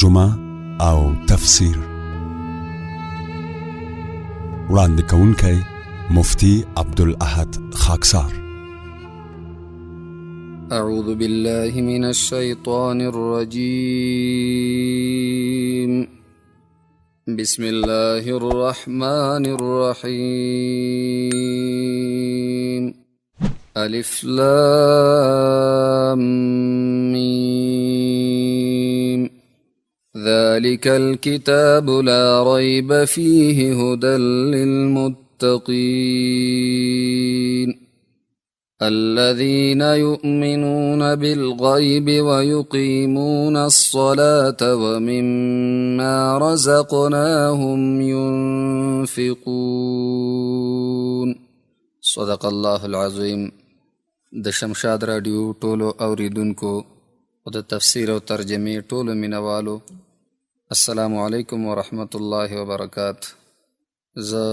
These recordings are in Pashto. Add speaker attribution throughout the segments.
Speaker 1: ترجمه او تفسیر وړاندې کوونکی مفتی عبدالاحد خاکسار.
Speaker 2: أعوذ بالله من الشيطان الرجيم. بسم الله الرحمن الرحيم. ألف لام ميم. ذلك الكتاب لا ريب فيه هدى للمتقين. الذين يؤمنون بالغيب ويقيمون الصلاة ومما رزقناهم ينفقون. صدق الله العظیم. د شمشاد راډیو ټولو اوریدونکو او د تفسیر او ترجمې ټولو مینوالو، السلام علیکم ورحمت الله وبرکات. زه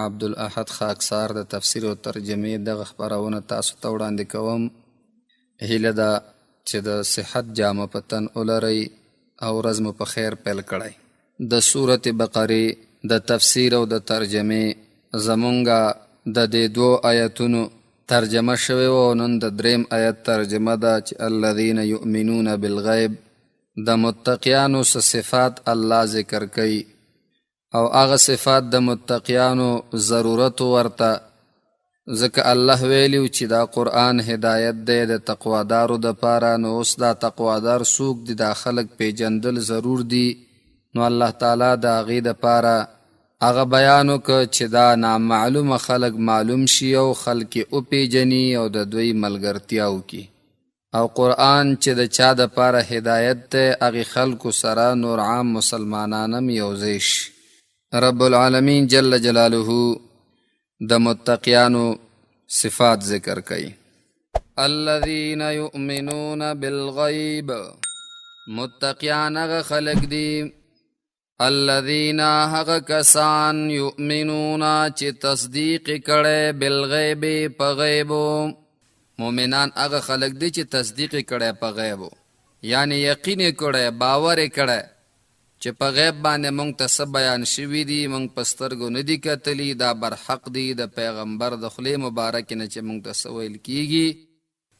Speaker 2: عبدالاحد خاکسار د تفسیر او ترجمې دغه خپرونه تاسو ته وړاندې کوم. هیله ده چې د صحت جامه په تن ولرئ او ورځ مو په خیر پیل کړئ. د سورت بقرې د تفسیر او د ترجمې زمونږه د دې دوو آیتونو ترجمه شوې وه او نن د دریم آیت ترجمه ده چې الذین یؤمنون بالغیب. د متقیانو څه صفات الله ذکر کوي او هغه صفات د متقیانو ضرورت ورته، ځکه الله ویلیو چې دا قرآن هدایت دی د تقوادارو دپاره. نو اوس دا تقوادار څوک دي، دا خلک پیژندل ضرور دي. نو الله تعالی د هغې دپاره هغه بیان وکړ چې دا نامعلومه خلک معلوم شي او خلک یې وپیژني او د دوی ملګرتیا وکړي. او قرآن چې د چا دپاره هدایت دی هغې خلکو سره نور عام مسلمانان هم یو ځای شي. رب العالمین جل جلاله د متقیانو صفات ذکر کوي. الذین یؤمنون بالغیب، متقیان هغه خلک دي، الذین هغه کسان، یؤمنون چې تصدیق کړي، بالغیب په غیبو. مؤمنان هغه خلک دي چې تصدیق کړي په غیبو، یعنی یقین کړي، باور کړي چې په غیب باندې مونږ ته څه بیان شوي دي، مونږ په سترګو نه دي کتلي، دا برحق دي. د پیغمبر د خولې مبارکې نه چې مونږ ته څه ویل کیږي،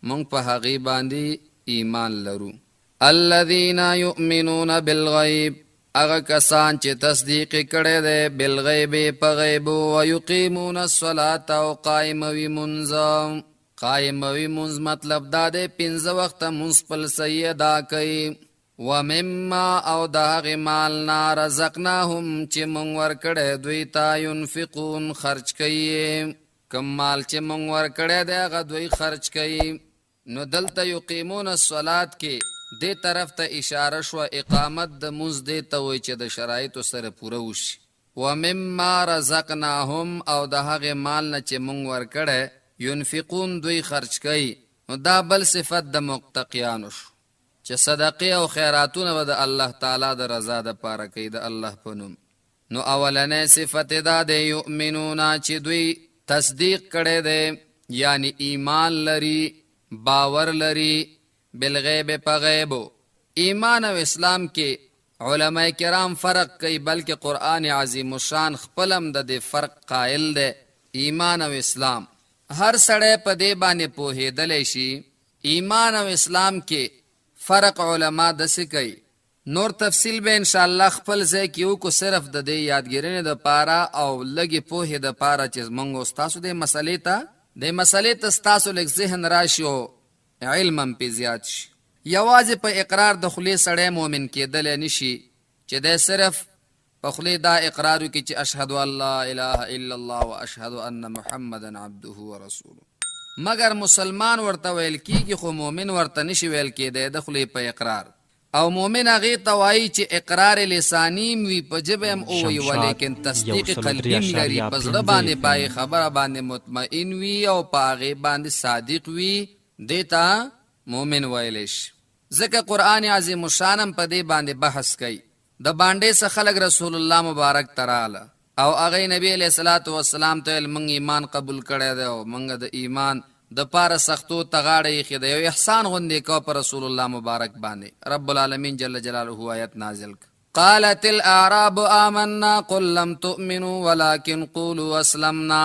Speaker 2: مونږ په هغې باندې ایمان لرو. الذین یؤمنون بالغیب، هغه کسان چې تصدیق کړي دی بالغیب په غیب، او یقیمون الصلاة او قائموي مونځ. قائموي مونځ مطلب دا دی پنځه وخته مونځ خپل صحیح ادا کوي. ومما او د هغې مال نه، رزقناهم چې مونږ ورکړی دوی ته، ينفقون خرج کوي. کوم مال چې مونږ ورکړی دی هغه دوی خرج کوي. نو دلته یقیمون الصلات کې دې طرف ته اشاره شوه، اقامت د مونځ دې ته وایي چې د شرایطو سره پوره وشي. ومما رزقناهم او د هغې مال نه چې مونږ ورکړی، ينفقون دوی خرج کوي. نو دا بل صفت د متقیانو شو چې صدقې او خیراتونه به د الله تعالی د رضا د پاره کوي د الله په نوم. نو اولنې صفت دا دی یؤمنون چې دوی تصدیق کړی دی، یعنی ایمان لري، باور لري، بالغیب په غیبو. ایمان او اسلام کې علما کرام فرق کوي، بلکې قرآن عظیم الشان خپلم د دې فرق قائل دی. ایمان او اسلام هر سړی په دې باندې پوهېدلی شي. ایمان او اسلام کې فرق علما داسې کوي، نور تفصیل به ان شاء الله خپل ځای کې وکړو، صرف د دې یادګیرنې دپاره او لږې پوهې دپاره چې موږ او ستاسو دې مسئلې ته ستاسو لږ ذهن راشي او علم هم پې زیات شي. یوازې په اقرار د خولې سړی مؤمن کېدلی نشي چې دی صرف په خولې دا اقرار وکړي چې اشهد ان لا اله الا الله و اشهد ان محمدا عبده ورسوله، مګر مسلمان ورته ویل کیږي خو مؤمن ورته نشي ویل کېدی د خولې په اقرار. او مؤمن هغې ته وایي چې اقرار لساني هم وي، په ژبه هم ووایي، ولیکن تصدیق
Speaker 3: یو سل
Speaker 2: قلبي
Speaker 3: درې
Speaker 2: هم لري،
Speaker 3: اعشاریه
Speaker 2: په زړه
Speaker 3: پنځه
Speaker 2: باندې
Speaker 3: اف
Speaker 2: په هغې
Speaker 3: ام.
Speaker 2: خبره باندې مطمئن وي او په هغې باندې صادق وي، دې ته مؤمن ویلی شي. ځکه قرآن عظیم الشان هم په دې باندې بحث کوي. د بانډې څخه خلک رسول الله مبارک ته راغله او هغه نبی علیه الصلاة والسلام ته ویل مونږ ایمان قبول کړی دی او مونږ د ایمان د پاره سختو ته غاړه ایښې ده، یو احسان غوندې یې کوه په رسول الله مبارک باندې. رب العالمین جل جلاله آیت نازل کړ. قالت الاعراب آمنا قل لم تؤمنوا ولكن قولوا اسلمنا.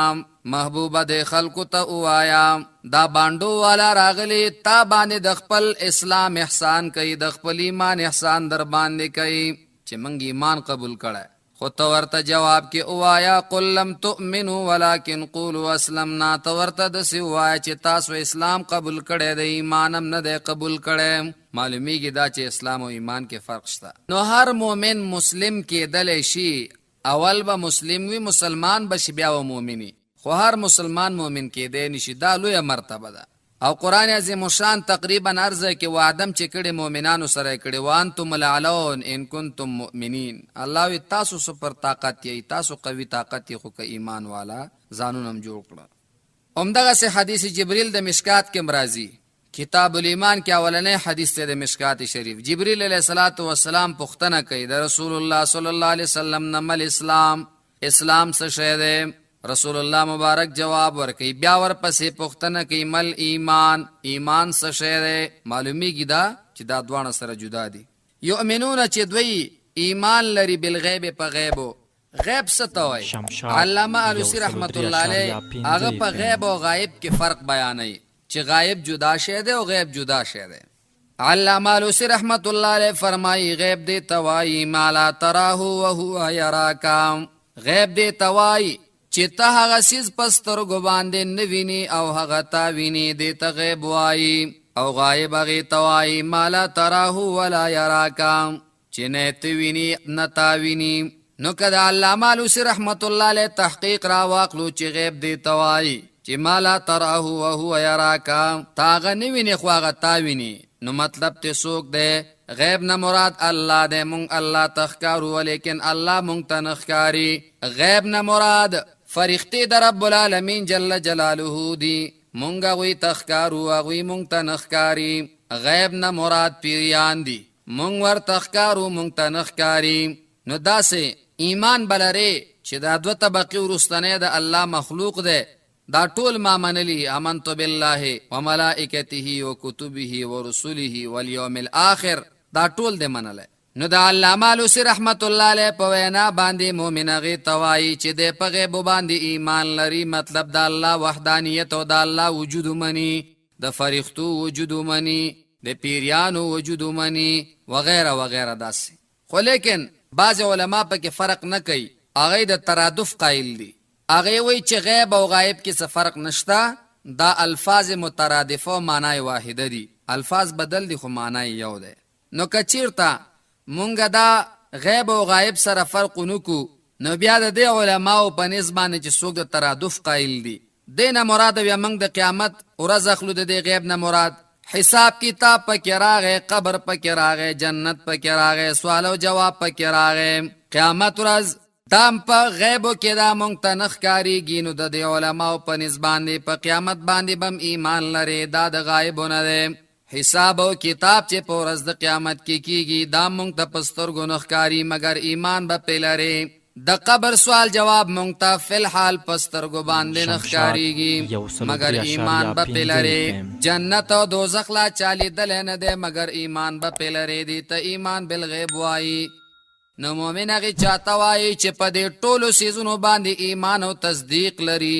Speaker 2: محبوبه د خلکو ته وایا، دا باندو والا راغلی تا باندې د خپل اسلام احسان کوي، د خپل ایمان احسان در باندې کوي چې موږ ایمان قبول کړی، خو ته ورته جواب کې اوایا قل لم تؤمنوا ولكن قولوا اسلمنا. ته ورته داسې ووایه چې تاسو اسلام قبول کړی دی، ایمان هم نه دی قبول کړی. معلومیږي دا چې اسلام او ایمان کې فرق شته. نو هر مؤمن مسلم کېدلی شي، اول به مسلم وي، مسلمان به شي، بیا به مؤمن وي، خو هر مسلمان مؤمن کېدی نشي. دا لویه مرتبه ده. او قرآن عظیم الشان تقریبا هر ځای کې وعدم چې کړې مؤمنانو سره یې کړې، وانتم الاعلون ان کنتم مؤمنین. الله وی تاسو سپر طاقت یئ، تاسو قوي طاقت یئ، خو که ایمان والا ځانونه هم جوړ کړه. همدغسې حدیث جبریل د مشکات کې هم راځي، کتاب الایمان کې اولنی حدیث دی د مشکات شریف. جبریل علیه الصلاة والسلام پوښتنه کوي د رسول الله صلی الله علیه وسلم نه، مل اسلام، اسلام څه شی دی؟ رسول الله مبارک جواب ورکوي. بیا ورپسې پوښتنه کوي مل ایمان، ایمان څه شی دی؟ معلومیږي دا چې دا دواړه سره جدا دي. یؤمنون چې دوی ایمان لري بالغیب په غیبو. غیب څه ته وایي؟
Speaker 3: شمشاد
Speaker 2: علامه
Speaker 3: یو
Speaker 2: الوسی
Speaker 3: سلو
Speaker 2: رحمت
Speaker 3: درې
Speaker 2: الله علیه
Speaker 3: اعشاریه پنځه
Speaker 2: هغه په
Speaker 3: اف ام.
Speaker 2: غیب او غایب کې فرق بیانوي چې غایب جدا شی دی او غیب جدا شی دی. علامه الوسی رحمت الله علیه فرمایي غیب دې ته وایي ما لا تراه وهو یراک. غیب دې ته وایي چې ته هغه څیز په سترګو باندې نه ویني او هغه تا ویني، دې ته غیب وایي. او غایب هغې ته وایي ما لا تراه ولا یراک، چې نه ته ویني نه تا ویني. نو که د علامه الوسی رحمت الله علیه تحقیق را واخلو چې غیب دې ته وایي چې ما لا تراه وهو یراک، تا هغه نه ویني خو هغه تا ویني، نو مطلب ته څوک دی؟ غیب نه مراد الله دی، مونږ الله ته ښکارو لیکن الله مونږ ته نه ښکاري. غیب نه مراد فرښتې د رب العالمین جل جلاله دي، مونږ هغوی ته ښکارو، هغوی مونږ ته نه ښکاري. غیب نه مراد پیریان دي، مونږ ورته ښکارو، مونږ ته نه ښکاري. نو داسې ایمان به لرې چې دا دوه طبقې وروستنی د الله مخلوق دی، دا ټول ما منلی، امنت بالله وملائکته وکتبه ورسله والیوم الاخر، دا ټول دی منلی. نو د علامه الوسی رحمت الله علیه په وینا باندې مؤمن هغې ته وایي چې دی په غیبو باندې ایمان لري، مطلب د الله وحدانیت او د الله وجود مني، د فرښتو وجود مني، د پیریانو وجود مني، وغیره وغیره داسې. خو لیکن بعضې علما پکې فرق نه کوي، هغوی د ترادف قایل دي، هغوی وایي چې غیب او غایب کې څه فرق نشته، دا الفاظ مترادفه او معنا یې واحده دي، الفاظ بدل دي خو معنا یې یو دی. نو که چیرته مونږ دا غیب او غایب سره فرق ونه کړو، نو بیا د دې علماو په نزد باندې چې څوک د ترادف قایل دي، دې نه مراد بیا موږ د قیامت ورځ اخلو، د دې غیب نه مراد حساب کتاب پکې راغی، قبر پکې راغی، جنت پکې راغی، سوال او جواب پکې راغی، قیامت ورځ دام په غیبو کې دا مونږ ته نه ښکارېږي. نو د دې علماو په نزد باندې په قیامت باندې به هم ایمان لري، دا د غایبو نه دی. حساب او کتاب چې په ورځ د قیامت کې کیږي دا مونږ ته په سترګو نه ښکاري، مګر ایمان به پرې لري. د قبر سوال جواب مونږ ته فی الحال په سترګو باندې نه
Speaker 3: شمشاد
Speaker 2: ښکارېږي،
Speaker 3: یو سلو
Speaker 2: مګر
Speaker 3: درې
Speaker 2: ایمان
Speaker 3: اعشاریه
Speaker 2: به پرې
Speaker 3: پنځه
Speaker 2: لري.
Speaker 3: اف ام.
Speaker 2: جنت او دوزخ لا چا لیدلی نه دی، مګر ایمان به پرې لري. دې ته ایمان بالغیب وایي. نو مؤمن هغې چاته وایي چې په دې ټولو څیزونو باندې ایمان او تصدیق لري،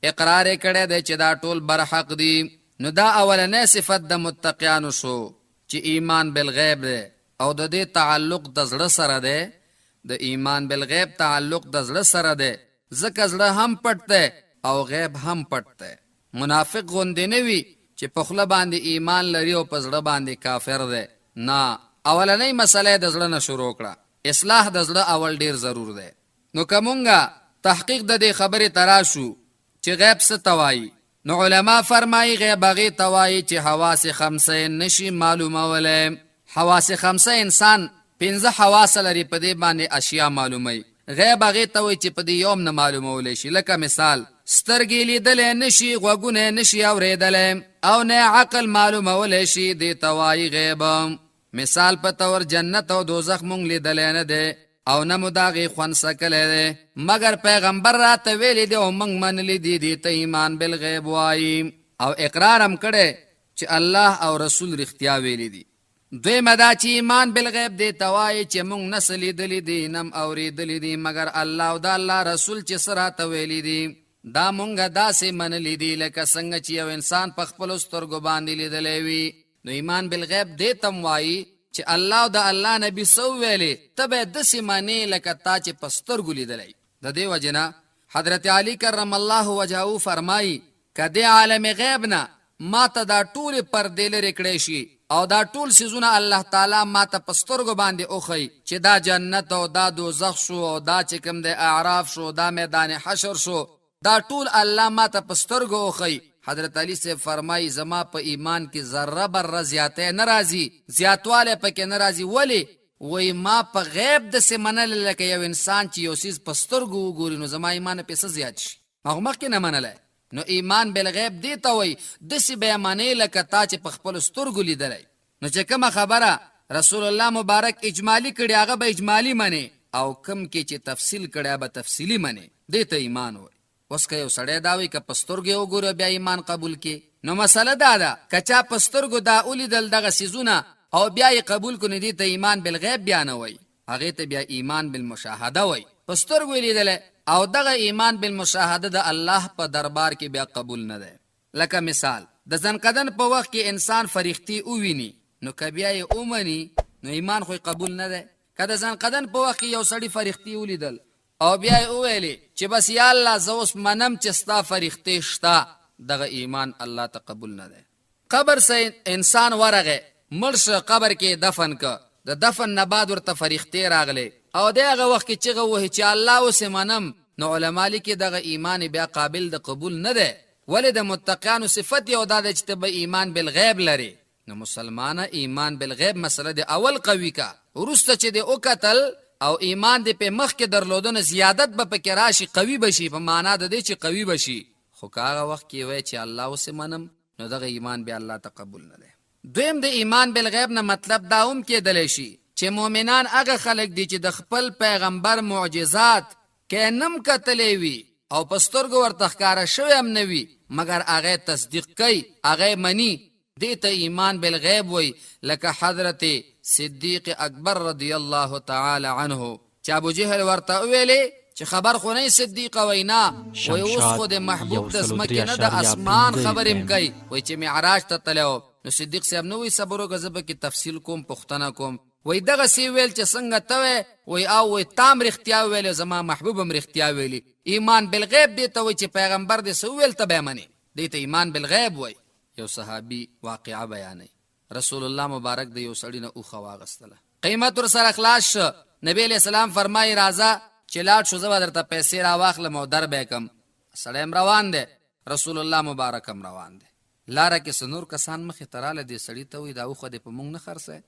Speaker 2: اقرار یې کړی دی چې دا ټول برحق دي. نو دا اولنی صفت د متقیانو شو چې ایمان بالغیب دی، او د دې تعلق د زړه سره دی. د ایمان بالغیب تعلق د زړه سره دی، ځکه زړه هم پټ دی او غیب هم پټ دی. منافق غوندې نه وي چې په خوله باندې ایمان لري او په زړه باندې کافر دی، نه. اولنۍ مسله یې د زړه نه شروع کړه. اصلاح د زړه اول ډیر ضرور دی. نو که مونږه تحقیق د دې خبرې ته راشو چې غیب څه ته وایي، نو علما فرمایي غیب هغې ته وایي چې حواس خمسه یې نشي معلومولی. حواس خمسه انسان پنځه حواس لري، په دې باندې اشیا معلوموي. غیب هغې ته وایي چې په دې یو هم نه معلومولی شي. لکه مثال سترګې لیدلی نشي، غوږونه یې نشي اورېدلی، او نه عقل معلومولی شي، دې ته وایي غیب. مثال په طور جنت او دوزخ مونږ لیدلی نه دی او نه مو د هغې خوند څکلی دی، مګر پیغمبر راته ویلي دی او مونږ منلي دي، دې ته ایمان بالغیب وایي. او اقرار هم کړی چې الله او رسول رښتیا ویلي دي. دویمه دا چې ایمان بالغیب دې ته وایي چې مونږ نه څه لیدلي دي نه هم اورېدلي دي، مګر الله او د الله رسول چې څه راته ویلي دي دا مونږ داسې منلي دي لکه څنګه چې یو انسان په خپلو سترګو باندې لیدلی وي. نو ایمان بالغیب دې ته هم وایي چې الله او د الله نبي څه وویلې ته به یې داسې منې لکه تا چې په سترګو لیدلی. د دې وجې نه حضرت علي کرم الله وجهه فرمایي، که دې عالم غیب نه ما ته دا ټولې پردې لرې کړی شي او دا ټول څیزونه الله تعالی ما ته په سترګو باندې وښیي چې دا جنت او دا دوزخ شو او دا چې کوم دی اعراف شو، دا میدان حشر شو، دا ټول الله ما ته په سترګو وښیي، حضرت علي صاحب فرمایي، زما په ایمان کې ذره بره زیاتی نه راځي، زیاتوالی پکې نه راځي، ولې؟ وایي ما په غیب داسې منلی لکه یو انسان چې یو څیز په سترګو وګوري نو زما ایمان پې څه زیات شي، ما خو مخکې نه منلی. نو ایمان بالغیب دې ته وایي داسې به یې منې لکه تا چې په خپلو سترګو لیدلی. نو چې کومه خبره رسول الله مبارک اجمالي کړې هغه به اجمالي منې او کوم کې چې تفصیل کړی هغه به تفصیلي منې، دې ته ایمان وایي. اوس که یو سړی دا وایي که په سترګو یې وګوري او بیا ایمان قبول کړي، نو مسله دا ده که چا په سترګو دا ولیدل دغه څیزونه او بیا یې قبول کړو نو دې ته ایمان بالغیب بیا نه وایي، هغې ته بیا ایمان بالمشاهده وایي، په سترګو یې لیدلی او دغه ایمان بالمشاهده د الله په دربار کې بیا قبول نه دی. لکه مثال، د ځنکدن په وخت کې انسان فرښتې وویني نو که بیا یې ومني نو ایمان خو یې قبول نه دی. که د ځنکدن په وخت کې یو سړي فرښتې ولیدل او بیا یې وویلې چې بس یا الله زه اوس منم چې ستا فرښتې شته، دغه ایمان الله ته قبول نه دی. قبر څه انسان ورغی مړ شه قبر کې یې دفن که، د دفن نه بعد ورته فرښتې راغلې او دی هغه وخت کې چغه وهي چې الله اوس یې منم، نو علما لیکي دغه ایمان یې بیا قابل د قبول نه دی، ولې د متقیانو صفت یو دا دی چې ته به ایمان بالغیب لرې، نو مسلمانه ایمان بالغیب مسله دې اول قوي که، وروسته چې دې وکتل او ایمان دې پې مخکې درلوده نو زیادت به پکې راشي قوي به شي، په معنا د دې چې قوي به شي، خو که هغه وخت کې وایې چې الله اوس یې منم نو دغه ایمان بیا الله ته قبول نه دی. دویم د ایمان بالغیب نه مطلب دا هم کیدلی شي چې مؤمنان هغه خلک دي چې د خپل پیغمبر معجزات که نم کتلی وي او په سترګو ورته ښکاره شوی هم نه وي مګر هغه تصدیق کوي، هغه مني، دې ته ایمان بالغیب وایي، لکه حضرت صدیق اکبر رضی الله تعالی عنه چې ابو جهل ورته وویلې چې خبر خو نه صدیقه، وایي نه، وایي اوس
Speaker 3: شمشاد
Speaker 2: خو د محبوب
Speaker 3: یو
Speaker 2: د
Speaker 3: سلو
Speaker 2: ځمکې
Speaker 3: درې
Speaker 2: نه د
Speaker 3: اعشاریه
Speaker 2: اسمان
Speaker 3: پنځه
Speaker 2: خبرې
Speaker 3: اف
Speaker 2: هم
Speaker 3: ام.
Speaker 2: کوي، وایي چې معراج ته تللی وم نو صدیق صاحب نه وایي صبر وکړه زه به کې تفصیل کوم پوښتنه کوم، وایي دغسې یې ویل چې څنګه ته وایې، وایي او وایي تا هم رښتیا ویلې او زما محبوب هم رښتیا ویلي. ایمان بالغیب دې ته وایي چې پیغمبر دې څه وویل ته به یې منې، دې ته ایمان بالغیب وایي. یو صحابي واقعه بیانوي، رسول الله مبارک د یو سړي نه اوښه واغستله، قیمت ورسره خلاص شو، نبی علیه السلام فرمایي راځه چې لاړ شو زه به درته پیسې راواخلم او در به یې کړم. سړی هم روان دی، رسول الله مبارک هم روان دی. لاره کې څه نور کسان مخې ته راغله، دې سړي ته وایي دا اوښه دې په موږ نه خرڅوې؟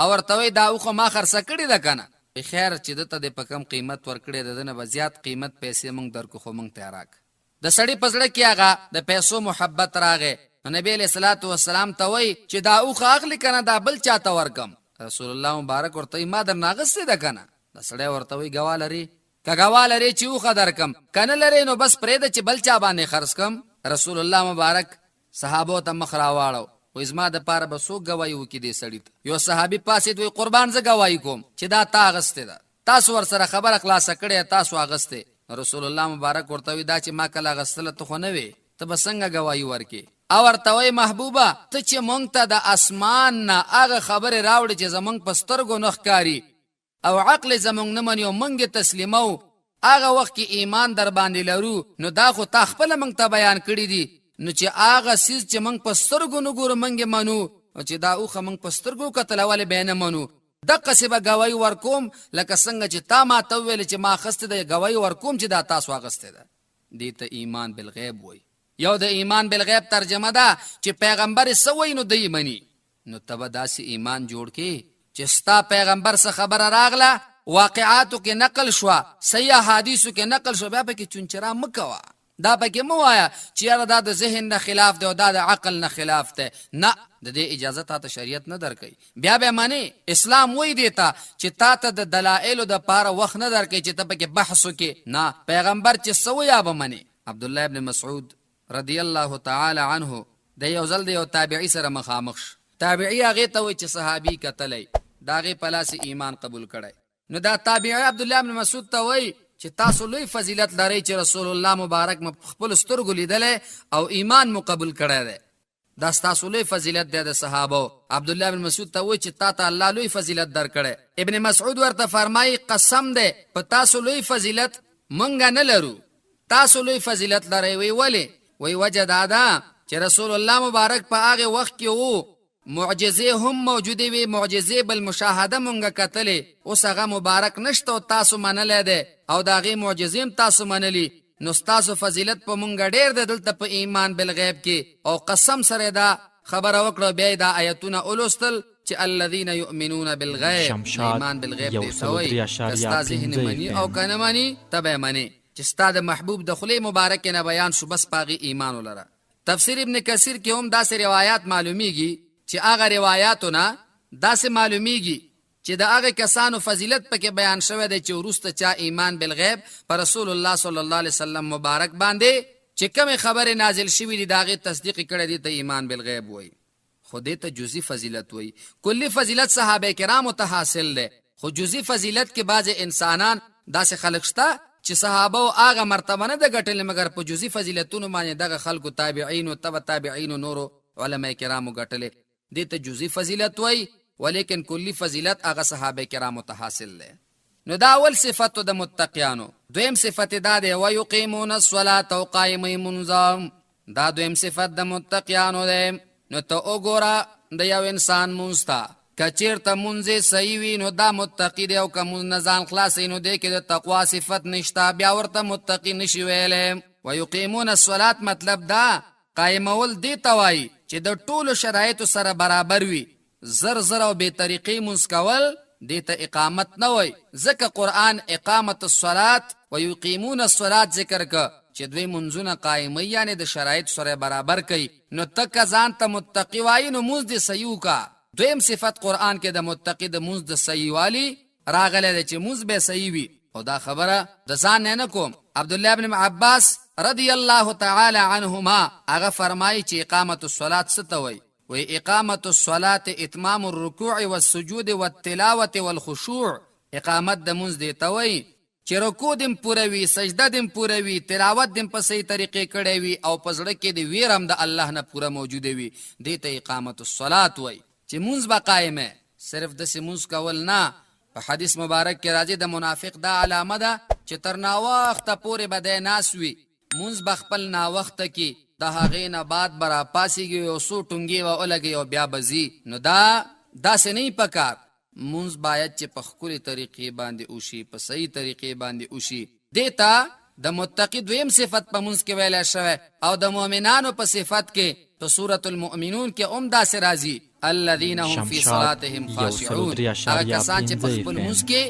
Speaker 2: او ورته وایي دا اوښه ما خرڅه کړې ده که نه؟ وایي خیر چې ده ته دې په کم قیمت ورکړې د ده نه به زیات قیمت پیسې موږ درکړو خو موږ ته یې راکړه. د سړي په زړه کې هغه د پیسو محبت راغی نو نبی علیه الصلاة والسلام ته وایي چې دا اوښه اخلي که نه دا بل چا ته ورکم؟ رسول الله مبارک ورته وایي ما درنه اخیستې ده که نه؟ دا سړی ورته وایي ګواه لرې؟ که ګواه لرې چې اوښه درکم که نه لرې نو بس پرېږده چې بل چا باندې خرڅ کم. رسول الله مبارک صحابو ته مخ راواړو وایي زما دپاره به څوک ګواهي وکړي دې سړي ته؟ یو صحابي پاڅېد وایي قربان زه ګواهي کوم چې دا تا اخیستې ده. تاسو ورسره خبره خلاصه کړې تاسو اغستې. نو رسول الله مبارک ورته وی دا چې ما کله اغستله ته خو نه وې ته به څنګه ګواهي ورکې؟ او ورته وایي محبوبه ته چې مونږ ته د اسمان نه هغه خبرې راوړې چې زمونږ په سترګو نه ښکاري او عقل زمونږ نه مني او مونږ یې تسلیموو هغه وخت کې ایمان در باندې لرو نو دا خو تا خپله مونږ ته بیان کړي دي نو چې هغه څیز چې مونږ په سترګو نه ګورو مونږ یې منو نو چې دا اوښه مونږ په سترګو کتله ولې به یې نه منو؟ دقسې به ګواهي ورکوم لکه څنګه چې تا ماته وویل چې ما اخستې ده ګواهي ورکوم چې دا تاسو اخستې ده. دې ته ایمان بالغیب وایي. یو د ایمان بالغیب ترجمه ده چې پیغمبر یې څه وایي نو دی یې مني. نو ته به داسې ایمان جوړ کړې چې ستا پیغمبر څه خبره راغله واقعاتو کې نقل شوه، صحیح احادیثو کې نقل شوه، بیا پکې چونچرا مه کوه. دا پکې مه وایه چې یاره دا د ذهن نه خلاف دی او دا د عقل نه خلاف دی، نه، د دې اجازه تاته شریعت نه درکوي. بیا به منې، اسلام وایي دې ته چې تاته د دلایلو دپاره وخت نه درکوي چې ته پکې بحث وکړې، نه، پیغمبر چې څه وایي هغه به منې. عبدالله ابن مسعود رضی الله تعالی عنه د یو ځل د یو تابعي سره مخامخ شو. تابعي هغې ته وایي چې صحابي کتلی، د هغې په لاس یې ایمان قبول کړی. نو دا تابعي عبدالله بن مسعود ته وایي چې تاسو لوی فضیلت لرئ چې رسول الله مبارک مو په خپلو سترګو لیدلی او ایمان مو قبول کړی دی. دا ستاسو لوی فضیلت دی د صحابو. عبدالله بن مسعود ته وایي چې تا ته الله لوی فضیلت درکړی. ابن مسعود ورته فرمایي قسم دی په تاسو لوی فضیلت مونږ نه لرو، تاسو لوی فضیلت لرئ. وایي ولې؟ وایي وجه دا ده چې رسول الله مبارک په هغې وخت کې وو، معجزې هم موجودې وې، معجزې بالمشاهده مونږ کتلې، اوس هغه مبارک نشته او تاسو منلی دی او د هغې معجزې هم تاسو منلي، نو ستاسو فضیلت په مونږ ډېر دی دلته په ایمان بالغیب کې. او قسم سره دا خبره وکړه، بیا یې دا آیتونه ولوستل چې الذین یؤمنون بالغیب.
Speaker 3: شمشاد
Speaker 2: ایمان بالغیب
Speaker 3: یو
Speaker 2: دې
Speaker 3: سل
Speaker 2: ته
Speaker 3: او
Speaker 2: وایي
Speaker 3: درې
Speaker 2: که
Speaker 3: اعشاریه
Speaker 2: ستا ذهن
Speaker 3: پنځه
Speaker 2: مني
Speaker 3: اف
Speaker 2: او
Speaker 3: ام.
Speaker 2: که نه مني ته به یې منې، چې ستا د محبوب د خولې مبارکې نه بیان شو بس په هغې ایمان ولره. تفسیر ابن کثیر کې هم داسې روایات معلومیږي چې هغه روایاتو نه داسې معلومیږي چې د هغه کسانو فضیلت پکې بیان شوی دی چې وروسته چا ایمان بالغیب پر رسول الله صلی الله علیه وسلم مبارک باندې چې کومې خبرې نازل شوې دي د هغې تصدیق یې کړی دی ته ایمان بالغیب وایي. خو دې ته جزئی فضیلت وایي. کلی فضیلت صحابه کرامو ته حاصل دی، خو جزئی فضیلت کې بعضې انسانان داسې خلک شته چې صحابه او هغه مرتبه نه ده ګټلې، مګر په جزئی فضیلتونو باندې دغه خلکو تابعینو، تبع تابعینو، نورو علما کرامو ګټلې. دې ته جزئی فضیلت وایي، ولیکن کلی فضیلت هغه صحابه کرامو ته حاصل دی. نو دا اول صفت د متقیانو. دویم صفت دا دی ویقیمون الصلاة او قایموي مونځ. دا دویم صفت د متقیانو دی. نو ته وګوره د یو انسان مونځ ته، که چیرته مونځ یې صحیح وي نو دا متقي دی، او که مونځ نه ځان خلاصوي نو دې کې د تقوا صفت نشته، بیا ورته متقي نشي ویلی. ویقیمون الصلاة مطلب دا قایمول دې ته وایي چې د ټولو شرایطو سره برابر وي. زر زر او بې طریقې مونځ کول دې ته اقامت نه وایي، ځکه قرآن اقامت الصلاة ویقیمون الصلاة ذکر که چې دوی مونځونه قایموي، یعنې د شرایط سره برابر کوي. نو ته که ځان ته متقي وایي نو مونځ دې صحیح وکړه. دویم صفت قرآن کې د متقي د مونځ د صحیح والي راغلی دی چې مونځ به صحیح وي. او دا خبره د ځان نه نه کوم، عبدالله بن عباس رضی الله تعالی عنهما هغه فرمایي چې اقامت الصلاة څه ته وایي؟ وایي اقامت الصلاة اتمام الرکوع والسجود والتلاوة والخشوع. اقامت د مونځ دې ته وایي چې رکوع دې هم پوره وي، سجده دې هم پوره وي، تلاوت دې هم په صحیح طریقې کړی وي، او په زړه کې دې ویره هم د الله نه پوره موجوده وي. دې ته اقامت الصلاة وایي چې مونځ به قایمه، صرف داسې مونځ کول نه. په حدیث مبارک کې راځي د منافق دا علامه ده چې تر ناوخته پورې به دی ناست وي، مونځ به خپل ناوخته کي، د هغې نه بعد به راپاڅېږي، یو څو ټونګې به ولګوي او بیا به ځي. نو دا داسې نه وي پکار. مونځ باید چې په ښکلې طریقې باندې وشي، په صحیح طریقې باندې وشي. دې ته د متقي دویم صفت په مونځ کې ویلی شوی، او د مؤمنانو په صفت کې په سورة المؤمنون کې هم داسې راځي الذین هم فی
Speaker 3: شمشاد
Speaker 2: صلاتهم
Speaker 3: یو سل او
Speaker 2: خاشعون.
Speaker 3: درې
Speaker 2: هغه
Speaker 3: اعشاریه
Speaker 2: کسان چې په
Speaker 3: پنځه
Speaker 2: خپل
Speaker 3: اف
Speaker 2: مونځ
Speaker 3: ام.
Speaker 2: کې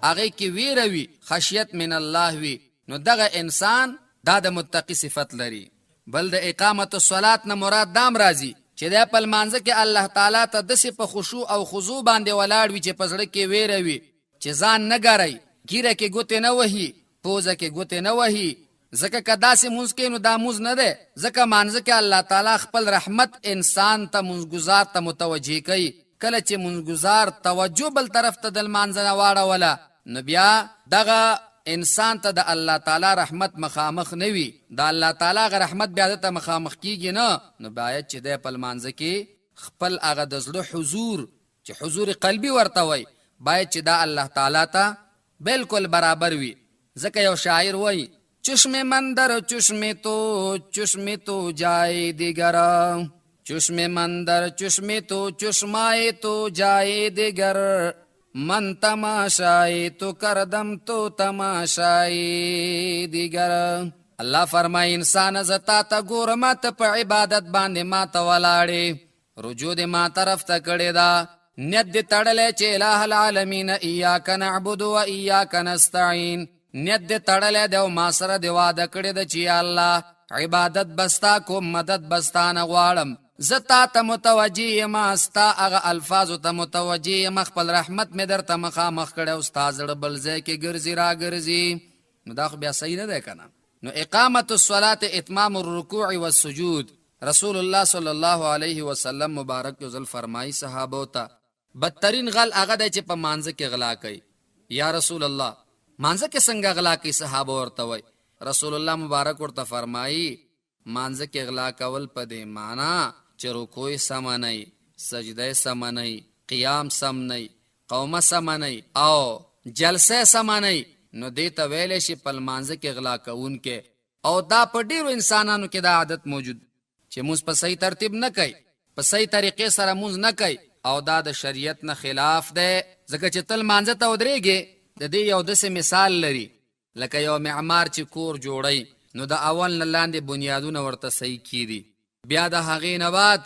Speaker 2: هغې کې ویره وي، خشیت من الله وي، نو دغه انسان دا د متقي صفت لري. بل د اقامت الصلاة نه مراد دام راځي چې دی په لمانځه کې الله تعالی ته داسې په خشوع او خضوع باندې ولاړ وي چې په زړه کې ویره وي، چې ځان نه ګرئ، ږیره کې ګوتې نه وهي، پوزه کې ګوتې نه وهي، ځکه که داسې مونځ کوي نو دا مونځ نه دی. ځکه مانځه کې الله تعالی خپل رحمت انسان ته مونځګزار ته متوجه کوي. کله چې مونځګزار توجه بل طرف ته د لمانځه نه واړوله نو بیا دغه انسان ته د الله تعالی رحمت مخامخ نه وي، د الله تعالی هغه رحمت بیا ده ته مخامخ کیږي نه. نو باید چې دی په لمانځه کې خپل هغه د زړه حضور چې حضور قلبي ورته وایي باید چې دا الله تعالی ته بالکل برابر وي. ځکه یو شاعر وایي چشم مندر چشم تو چشم تو جای دیگر، چشم مندر چشم تو چشمای تو جای دیگر، من تماشای تو کردم تو تماشای دیگر. الله فرمای انسان زه تا ته ګورم، ته په عبادت باندې ما ته ولاړې، رجوع دې ما طرف ته کړې ده، نیت دې تړلی چې اله العالمین ایاک نعبد و ایاک نستعین، نیت دې تړلی دی او ما سره دې وعده کړې ده چې یا الله عبادت به ستا کوم، مدد به ستا نه غواړم، زه تا ته متوجه یم، ستا هغه الفاظو ته متوجه یم، خپل رحمت مې درته مخامخ کړی او ستا زړه بل ځای کې ګرځي راګرځي. نو دا خو بیا صحیح نه دی که نه. نو اقامت الصلاة اتمام الرکوع والسجود. رسول الله صلی الله علیه وسلم مبارک یو ځل فرمایي صحابو ته، بدترین غل هغه دی چې په مانځه کې غلا کوي. یا رسول الله، مانځه کې څنګه غلا کوي؟ صحابه ورته وایي. رسول الله مبارک ورته فرمایي، مانځه کې غلا کول په دې معنا چې رکوع یې سمه نه وي، سجده یې سمه نه وي، قیام سم نه وي، قومه سمه نه وي او جلسه یې سمه نه وي، نو دې ته ویلی شي په لمانځه کې غلا کوونکی. او دا په ډېرو انسانانو کې دا عادت موجود چې مونځ په صحیح ترتیب نه کوي، په صحیح طریقې سره مونځ نه کوي، او دا د شریعت نه خلاف دی. ځکه چې ته لمانځه ته ودرېږې، د دې یو داسې مثال لري لکه یو معمار چې کور جوړوي، نو د اول نه لاندې بنیادونه ورته صحیح کیدي، بیا د هغې نه بعد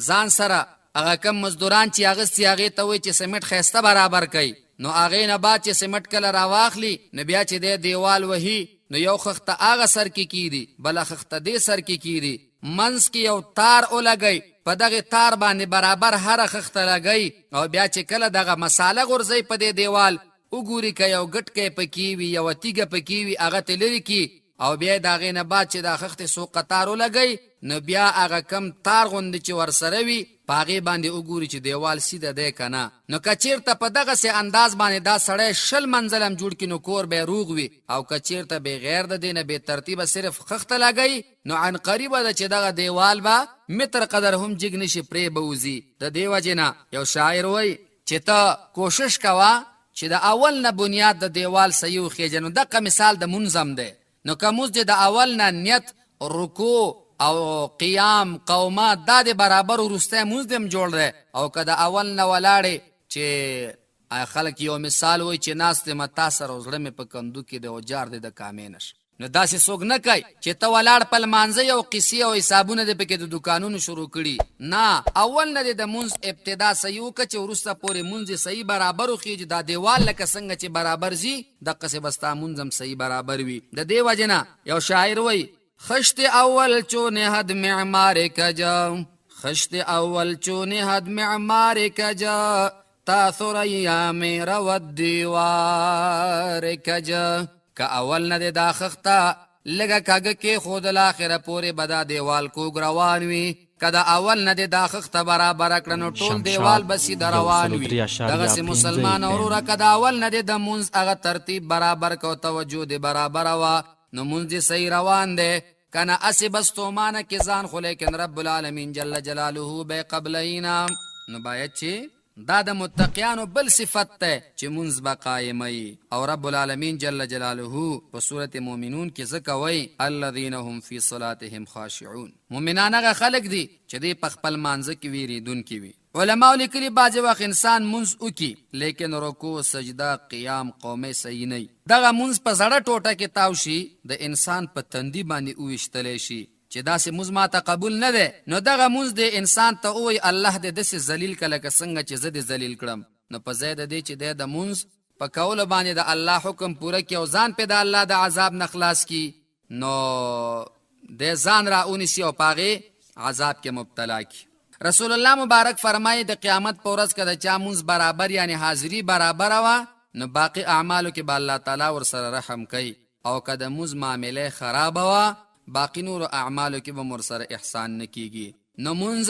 Speaker 2: ځان سره هغه کم مزدوران چې اغستي هغې ته وایي چې سیمټ ښایسته برابر کړئ، نو هغې نه بعد چې سیمټ کله راواخلي نو بیا چې دی دیوال وهي نو یو خښته هغه سر کې کیدي، بله خښته دې سر کې کیدي، منځ کې یو تار ولګوي، په دغه تار باندې برابر هره خښته لګوي، او بیا چې کله دغه مساله غورځوي په دې دیوال وګوري که یو ګټکی پکې وي، یوه تیږه پکې وي، هغه ترې لرې کړي، او بیا د هغې نه بعد چې دا خښتې څو قطار ولګوي نو بیا هغه کم تار غوندې چې ورسره وي په هغې باندې وګوري چې دیوال سیده دی که نه. نو که چېرته په دغسې انداز باندې دا سړی 20 منزل هم جوړ کړي نو کور به یې روغ وي، او که چېرته بې غیر د دې نه بې ترتیبه صرف خښته لګوي نو عنقریبه ده چې دغه دیوال به متر قدر هم جګ نه شي، پرې به وځي. د دې وجې نه یو شاعر وایي چې ته کوشش کوه چې د اول نه بنیاد د دیوال صحیح وخیژي. نو دقه مثال د مونځ هم دی. نو که مونځ دې د اول نه نیت، رکوع او قیام، قومه دا دې برابر وروستی مونځ دې هم جوړ دی، او که د اول نه ولاړې چې خلک یو مثال وایي چې ناست یم تا سره او زړه مې په کندو کې دی او جار دې د کامې نه شه، نو داسې څوک نه کوي چې ته ولاړ په لمانځه یو قصې او حسابونه دې پکې د دوکانونو شروع کړي. نه، اول نه دې د مونځ ابتدا صحیح وکړه چې وروسته پورې مونځ دې صحیح برابر وخیږي. دا دیوال لکه څنګه چې برابر ځي دقسې به ستا مونځ هم صحیح برابر وي. د دې وجې نه یو شاعر وایي، خشت اول چو نهد معمار کجا، خشت اول چو نهد معمار کجا، تا ثریا می رود دیوار کجا. که اول نه دا خښته لږه کږه کېښودله اخره پورې به دا دیوال کوږ روان وي، که د اول نه دې دا خښته برابره کړه نو ټول دیوال
Speaker 3: شمشاد
Speaker 2: به سیده
Speaker 3: یو
Speaker 2: روان
Speaker 3: سلو
Speaker 2: وي.
Speaker 3: درې اشاریه
Speaker 2: دغسې
Speaker 3: پنځه
Speaker 2: مسلمان
Speaker 3: اف ام.
Speaker 2: وروره که د اول نه دې د مونځ هغه ترتیب برابر که او توجه دې برابره وه نو مونځ دې صحیح روان دی، که نه هسې به ستومانه کې ځان خو لیکن رب العالمین جل جلاله به یې قبلوي نه. نو باید چې دا د متقیانو بل صفت دی چې مونځ به قایموي، او رب العالمین جل جلاله په سورة مؤمنون کې ځکه وایي الذین هم فی صلاتهم خاشعون. مؤمنان هغه خلک دي چې دوی په خپل مانځه کې ویریدونکي وي. علماو لیکلي بعضې وخت انسان مونځ وکړي لیکن رکوع، سجده، قیام، قومه صحیح نه وي، دغه مونځ په زړه ټوټه کې تاو شي، د انسان په تندي باندې وویشتلی شي چې داسې مونځ ماته قبول نه دی، نو دغه مونځ دې انسان ته ووایي الله دې داسې ذلیل کړه لکه څنګه چې زه دې ذلیل کړم. نو په ځای د دې چې دی د مونځ په کولو باندې د الله حکم پوره کړي او ځان پرې د الله د عذاب نه خلاص کړي، نو دی ځان را ونیسي او په هغې عذاب کې مبتلا کړي. رسول الله مبارک فرمایي د قیامت په ورځ که د چا مونځ برابر یعنی حاضري برابره وه نو باقي اعمالو کې به الله تعالی ورسره رحم کوي، او که د مونځ معامله خرابه وه باقي نورو اعمالو کې به هم ورسره احسان نه کیږي. نو مونځ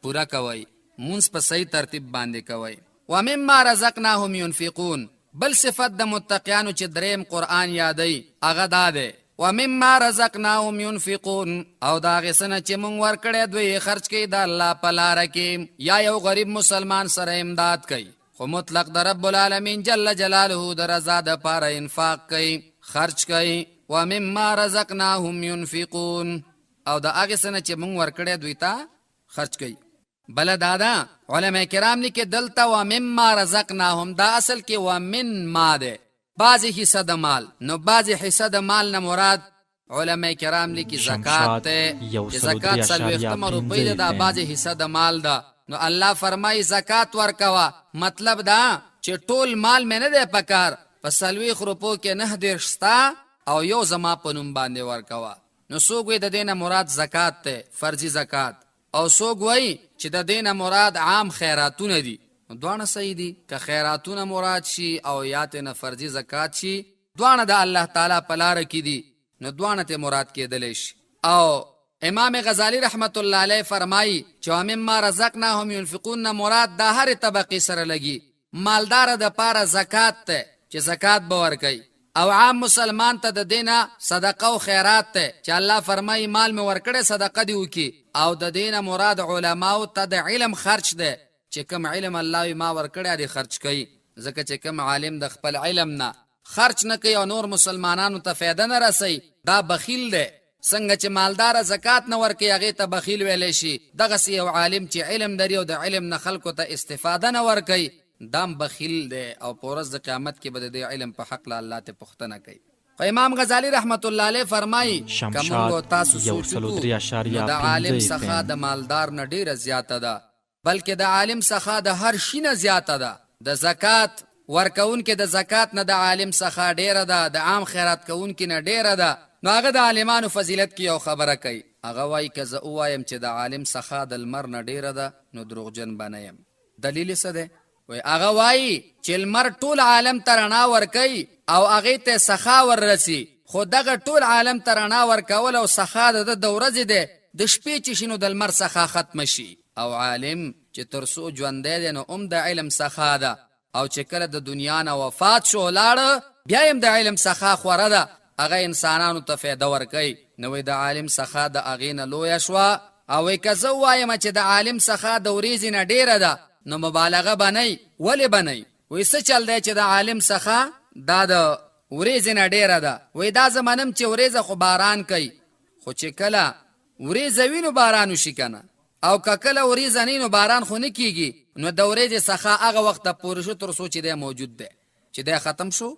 Speaker 2: پوره کوئ، مونځ په صحیح ترتیب باندې کوئ. ومما رزقناهم ينفقون، بل صفت د متقیانو چې دریم قرآن یادوي هغه دا دی، ومما رزقناهم ينفقون، او د هغې څه نه چې مونږ ورکړی دوی یې خرچ کوي د الله په لاره کې، یا یو غریب مسلمان سره امداد کوي، خو مطلق د رب العالمین جل جلاله د رضا د پاره انفاق کوي، خرچ کوي. ومما رزقناهم ينفقون، او د هغې څه نه چې مونږ ورکړی دوی ته خرچ کوي. بله دا ده علما کرام لیکي دلته ومما رزقناهم دا اصل کې ومن ما ده، بعضې حصه د مال، نو بعضې حصه د مال نه مراد علما کرام لیکي زکات
Speaker 3: شمشاد
Speaker 2: دی،
Speaker 3: یو
Speaker 2: چې
Speaker 3: سلو درې
Speaker 2: زکات
Speaker 3: اشاریه
Speaker 2: څلوېښتمه
Speaker 3: پنځه
Speaker 2: روپۍ ده، دا
Speaker 3: اف ام.
Speaker 2: بعضې حصه د مال ده. نو الله فرمایي زکات ورکوه، مطلب دا چې ټول مال مې نه دی پکار، په 40 روپو کې 39 ستا او یو زما په نوم باندې ورکوه. نو څوک وایي د دې نه مراد زکات دی، فرضي زکات، او څوک وایي چې د دې نه مراد عام خیراتونه دي. نو دواړه صحیح دي، که خیراتونه مراد شي او یا ترې نه فرضي زکات شي، دواړه د الله تعالی په لاره کې دي. نو دواړه ته مراد کېدلی شي. او امام غزالی رحمت الله علیه فرمایي چې ومما رزقناهم ينفقون نه مراد دا هرې طبقې سره لګي، مالدار د پاره زکات ته چې زکات به ورکوي، او عام مسلمان ته د دینه صدقه او خیرات ته چې الله فرمایي مال مې ورکړی صدقه دې وکړي. او د دینه مراد علماو ته د علم خرچ دی چې کوم علم الله وي ما ورکړی دې خرچ کوي، ځکه چې کوم عالم د خپل علم نه خرچ نه کوي او نور مسلمانانو ته فایده نه رسوي دا بخیل دی. څنګه چې مالدار زکات نه ورکوي هغې ته بخیل ویلی شي، دغسې یو عالم چې علم لري او د علم نه خلکو ته استفاده نه ورکوي دام بخیل دی، او په ورځ د قیامت کې به د دې علم په حق له الله ته پوښتنه کوي. خو امام غزالی رحمت الله علیه فرمایي که موږ تاسو سوچ وکړو نو د عالم سخا د مالدار نه ډیره زیاته ده، بلکې د عالم سخا د هر شي نه زیاته ده. د زکات ورکوونکې د زکات نه د عالم سخا ډیره ده، د عام خیرات کوونکي نه ډیره ده. نو هغه د عالمانو فضیلت کې یو خبره کوي، هغه وایي که زه ووایم چې د عالم سخا د لمر نه ډیره ده نو دروغجن به نه یم. دلیل یې څه دی؟ وایي هغه وایي چې لمر ټول عالم ته رڼا ورکوي او هغې ته سخا وررسي، خو دغه ټول عالم ته رڼا ورکول او سخا د ده د ورځې دی، د شپې چې شي نو د لمر سخا ختمه شي. او عالم چې تر څو ژوندی دی نو هم د علم سخا ده، او چې کله د دنیا نه وفات شو لاړ بیا هم د علم سخا خوره ده، هغه انسانانو ته فایده ورکوي. نو وایي د عالم سخا د هغې نه لویه شوه. او وایي که زه ووایم چې د عالم سخا د ورېځې نه ډېره ده نو مبالغه به نه وي. ولې به نه وي؟ وایي څه چل دی چې د عالم سخا دا د ورېځې نه ډېره ده؟ وایي دا زه منم چې ورېځه خو باران کوي، خو چې کله ورېځه وي نو باران وشي که نه، او که کله ورېځه نه نو باران خو نه کیږي. نو د ورېځې سخا هغه وخته پورې شو تر څو چې دی موجود دی، چې دی ختم شو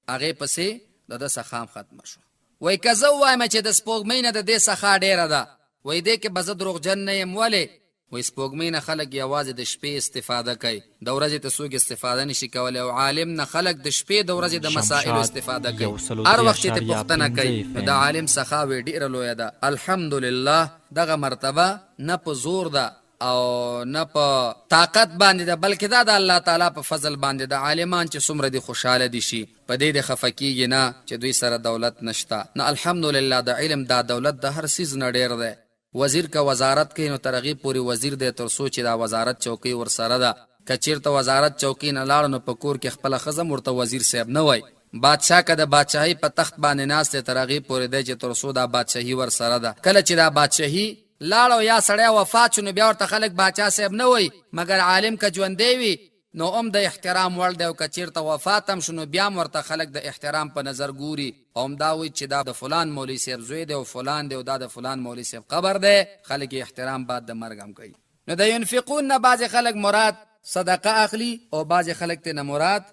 Speaker 2: هغې پسې د ده سخا هم ختمه شوه. وایي که زه ووایم چې د سپوږمۍ نه د دې سخا ډېره ده، وایي دې کې به زه دروغجن نه یم. ولې؟ وایي سپوږمۍ نه خلک یوازې د شپې استفاده کوي، د ورځې ته څوک استفاده نشي کولی، او عالم نه خلک د شپې د ورځې د مسائلو استفاده کوي. هر وخت چې ته پوښتنه کوي نو د عالم سخا وایي ډېره لویه ده. الحمدلله دغه مرتبه نه په زور ده او نه په طاقت باندې ده، بلکې دا د الله تعالی په فضل باندې ده. عالمان چې څومره دي خوشحاله دي شي، په دې دې خفه کیږي نه چې دوی سره دولت نشته. نه الحمدلله د علم دا دولت د هر څیز نه ډېر دی. وزیر که وزارت کوي نو تر هغې پورې وزیر دی تر څو چې دا وزارت چوکۍ ورسره ده. که چېرته وزارت چوکۍ نه لاړ نو په کور کې خپله ښځه هم ورته وزیر صاحب نه وایي. بادشاه که د بادشاهۍ په تخت باندې ناست دی تر هغې پورې دی چې تر څو دا بادشاهي ورسره ده. کله چې دا بادشاهي لاړ او یا سړی وفات شو نو بیا ورته خلک باچا صاحب نه وایي. مګر عالم که ژوندی وي نو هم د احترام وړ دی، او که چېرته وفات هم شو نو بیا هم ورته خلک د احترام په نظر ګوري او هم دا وایي چې دا د فلان مولوي صاحب زوی دی او فلان دی او دا د فلان مولوي صاحب قبر دی. خلک یې احترام بعد د مرګ هم کوي. نو د ينفقون نه بعضې خلک مراد صدقه اخلي او بعضې خلک ترې نه مراد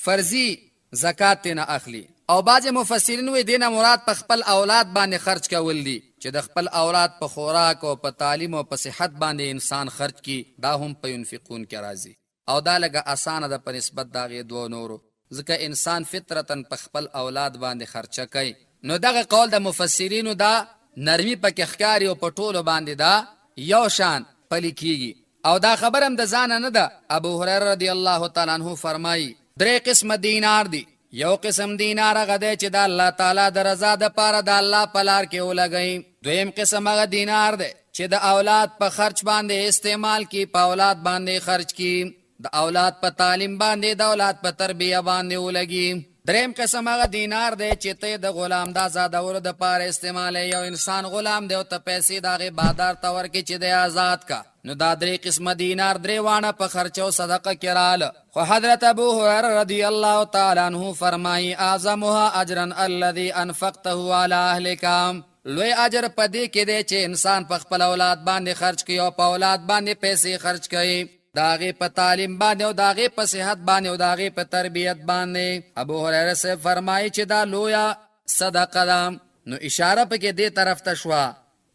Speaker 2: فرضي زکات ترې نه اخلي. او بعضې مفسرین وایي دې نه مراد په خپل اولاد باندې خرچ کول دي، چې د خپل اولاد په خوراک او په تعلیم او په صحت باندې انسان خرچ کړي، دا هم په ينفقون کې راځي. او دا لږه اسانه ده په نسبت د هغې دوو نورو، ځکه انسان فطرتاً په خپل اولاد باندې خرچه کوي. نو دغه قول د مفسرینو دا نرمي پکې ښکاري او په ټولو باندې دا یو شان پلي کیږي. او دا خبره هم د ځانه نه ده. ابو هریره رضی الله تعالی عنه فرمایي، درې قسمه دینار دي. یو قسم دینار هغه دی چې د الله تعالی د رضا دپاره د الله په لار کې ولګوي. دویم قسم هغه دینار دی چې د اولاد په خرچ باندې استعمال کی، په اولاد باندې خرچ کی، د اولاد په تعلیم باندې، د اولاد په تربیه باندې ولګي. دریم قسم هغه دینار دی چې ته د غلام د آزادولو دپاره استعمالوې. یو انسان غلام دی او ته پیسې د هغې بادار ته ورکړې چې دی آزاد کا. نو دا درې قسمه دینار درې واڼه په خرچه او صدقه کې راله. خو حضرت ابو هريره رضی الله تعالی عنه فرمایي، اعظمها اجرا الذي انفقته على اهلك. لوی اجر په دې کې دی چې انسان په خپل اولاد باندې خرچ کوي او په اولاد باندې پیسې خرچ کوي، د هغې په تعلیم باندې او د هغې په صحت باندې او د هغې په تربیت باندې. ابو هريره صاحب فرمایي چې دا لویه صدقه ده. نو اشاره پکې دې طرف ته شوه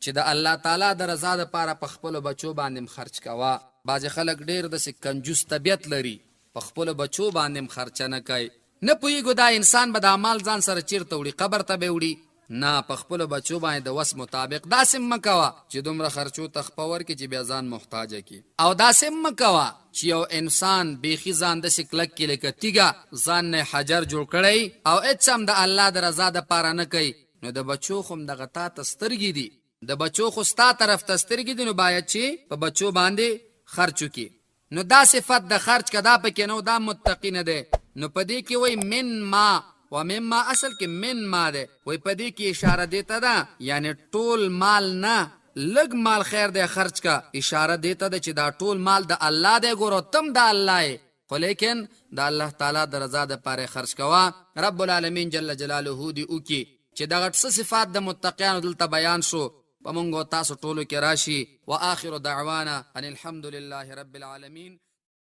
Speaker 2: چې د الله تعالی د رضا لپاره په خپلو بچو باندې هم خرچ کوه. بعضې خلک ډېر داسې کنجوس طبیعت لري، په خپلو بچو باندې هم خرچه نه کوي. نه پوهېږو دا انسان به دا مال ځان سره چېرته وړي، قبر ته به یې وړي؟ نه، په خپلو بچو باندې د وس مطابق داسې هم مه کوه چې دومره خرچو ته خپه ورکړي چې بیا ځان محتاجه کړي، او داسې هم مه کوه چې یو انسان بیخي ځان داسې کلک کړي لکه تیږه، ځان نه یې حجر جوړ کړی او هېڅ هم د الله د رضا دپاره نه کوي. نو د بچو خو هم دغه تا ته سترګې دي، د بچو خو ستا طرف ته سترګې دي، نو باید چې په بچو باندې خرچ وکړي. نو دا صفت د خرچ که دا پکې نه و، دا متقي نه دی. نو په دې کې وایي من ما و مما، اصل کې من ما دی، وایي په دې کې اشاره دې ته ده، یعنې ټول مال نه، لږ مال خیر دی خرچ که، اشاره دې ته ده چې دا ټول مال د الله دی، ګوره ته هم د الله یې، خو لیکن د الله تعالی د رضا د پاره خرچ کوه. رب العالمین جل جلاله دې وکړي چې دغه څه صفات د متقیانو دلته بیان شو په مونږ او تاسو ټولو کې راشي. واخر دعوانا ان الحمد لله رب العالمین.